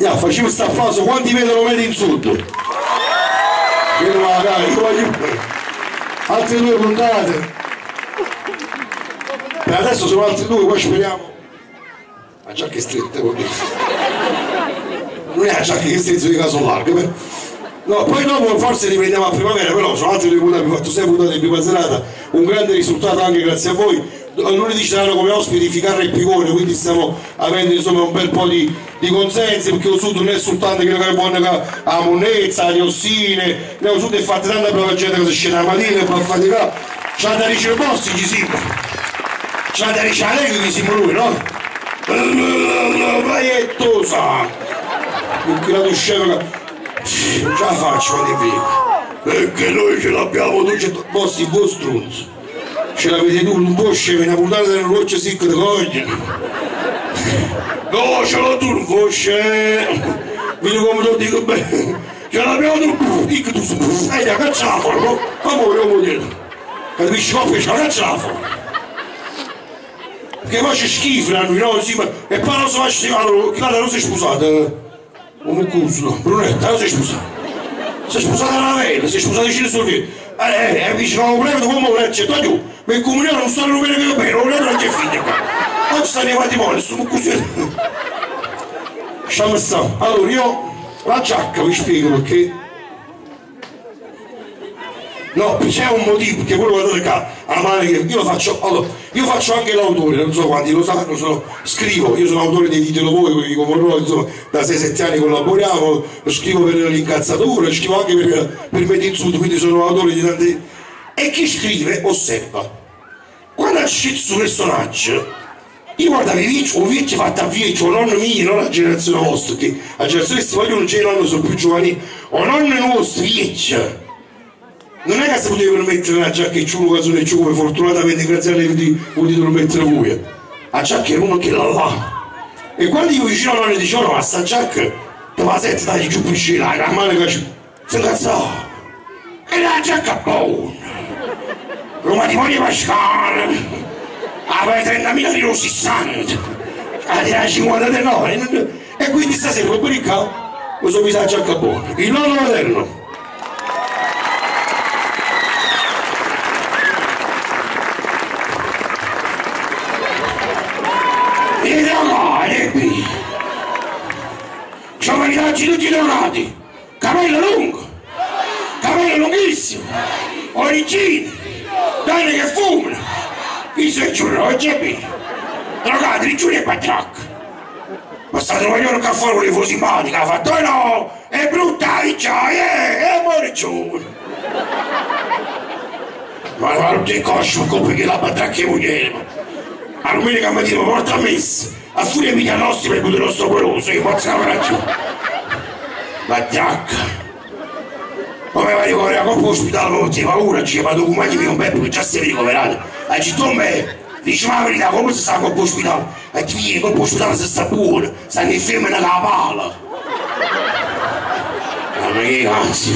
Ja, facimm st'applauso, quanti vedono Made in Sud? Meno male, dai, io voglio altre due puntate. Per adesso sono altre due, poi speriamo. Ma già che stretta, vuol dire. Non è già che strizzo di caso largo, però. No, poi dopo forse riprendiamo a primavera, però sono altre due puntate, abbiamo fatto sei puntate in prima serata, un grande risultato anche grazie a voi. Lunedì ci saranno come ospiti Ficarra e Picone, quindi stiamo avendo insomma un bel po' di, di consensi, perché lo Sud non è soltanto quello che è buono la monnezza, le ossine, lo Sud è fatto tanta brava gente che si scende la mattina e va a faticare. C'ha da ricevere posti, ci siamo. C'ha da ricevere lei che siamo noi, no? Vaiettosa! Perché la scemo che... Non ce la faccio quando è vero. Perché noi ce l'abbiamo, tu c'è... Bossi, voi stronzo. Ce l'avete tu, un po' scemo, una puntata della roccia secca di coglia. No, ce l'ho tu, un po' scemo. Vedi come te lo dico bene. Ce l'abbiamo tu, dico tu, ehi, la caccia fuori, no? Come vogliamo dire? Capisci? Ma ce la caccia fuori. Perché poi c'è schifo, no? Sì, ma... E poi non si fa, allora, non si è sposata. Un cuso, Brunetta, non si è sposata. Si è sposata la vela, si è sposata vicino sul via. Dice, no, prego, come vuole, c'è tu, ma il comunione non stanno bene che bene, non è che figlia qua. Oggi stanno i matrimoni, sono così. Lasciamo stare. Allora io la giacca vi spiego perché. No, c'è un motivo, perché quello guardate qua, alla mano che io lo faccio, allora, io faccio anche l'autore, non so quanti lo sanno, sono, scrivo, io sono autore dei Ditelo Voi, con Monroe, insomma, da 6-7 anni collaboriamo, scrivo per l'incazzatura, scrivo anche per Made in Sud, quindi sono autore di tanti... E chi scrive osserva. Quando ha scelto un personaggio, io guardavo i vecchi, un vecchio fatto a vecchio, un nonno mio, non la generazione vostra, che la generazione che si vogliono già nonno sono più giovani, o nonno nostro, vecchio. Non è che si poteva permettere la giacca e ciulo, calzone e ciulo, come fortunatamente grazie a lei potete permettere voi. La giacca era uno che la là. E quando io vicino a nonno dicevo, no, ma sta giacca, te la sento dai giù per la mano che ci... Si incazzava. E la giacca buona. Lo matrimonio pascale. Aveva 30.000 lire o 60. Aveva 59. E quindi stasera, per il capo, mi sono messo la giacca buona. Il nonno materno. Sono maritaggi tutti drogati, capello lungo, capello lunghissimo, origine, donne che fumano, visto che giuro, oggi è bene, drogati, rigiuri e patracca. Ma stato vogliono che fuori con le fu simpatica, ha fatto no, è brutta, è muore giù. Ma la tutti i cosci, perché la patracca è moglie. A domenica mattina mi porta a messa. A furia mica nostri per il nostro peloso, io posso la giù. La giacca. Come va ricoverare a coppa ospedale, non ti paura, ci vado con mio un bel che già sei ricoverato. A me, dice la verità, come si sta a coppa ospedale? E ti viene coppa ospedale si sta buono, stanno in femmina la pala. Ma che cazzo?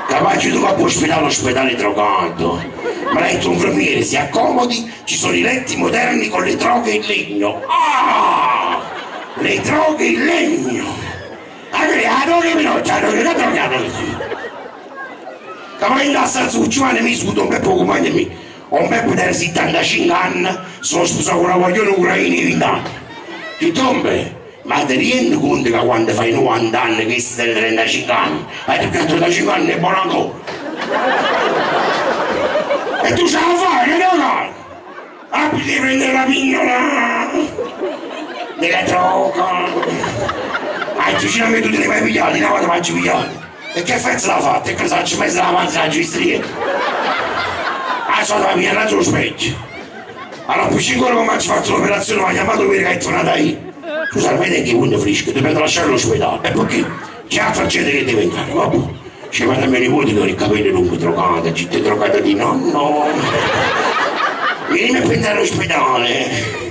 Capace tu coppa ospedale, ospedale drogato. Ma lei un infermiere, si accomodi, ci sono i letti moderni con le droghe in legno. Ah! Le droghe in legno! Ah, droga però, c'è la droga, Come in la su, ci vanno mi scudo un po' come mi. Un po' per 75 anni, sono sposato con una guaglione ucraina di 20 anni. Ti tombe? Ma ti rendi conto che quando fai 90 anni, che stai 35 anni, hai detto che 35 anni è buono ancora. E tu ce la fai, che no? Ah, devi prendere la pillola della droga. Ah, tu ce l'hai tu te ne vai pigliati, una volta faccio pigliati. E che effetto l'ha fatta? E cosa ci messa la panza la gistria? Ah, sono la mia, sullo specchio. Allora, più 5 ore come ci fatto l'operazione, mi ha chiamato per che è tornata io. Scusa, vedi che punto fresco, dobbiamo lasciare l'ospedale. E perché c'è altra gente che deve entrare, vabbè. C'è vado a mio nipote che ho il capello lungo drogato, gente drogata di nonno. Vieni a prendere all'ospedale.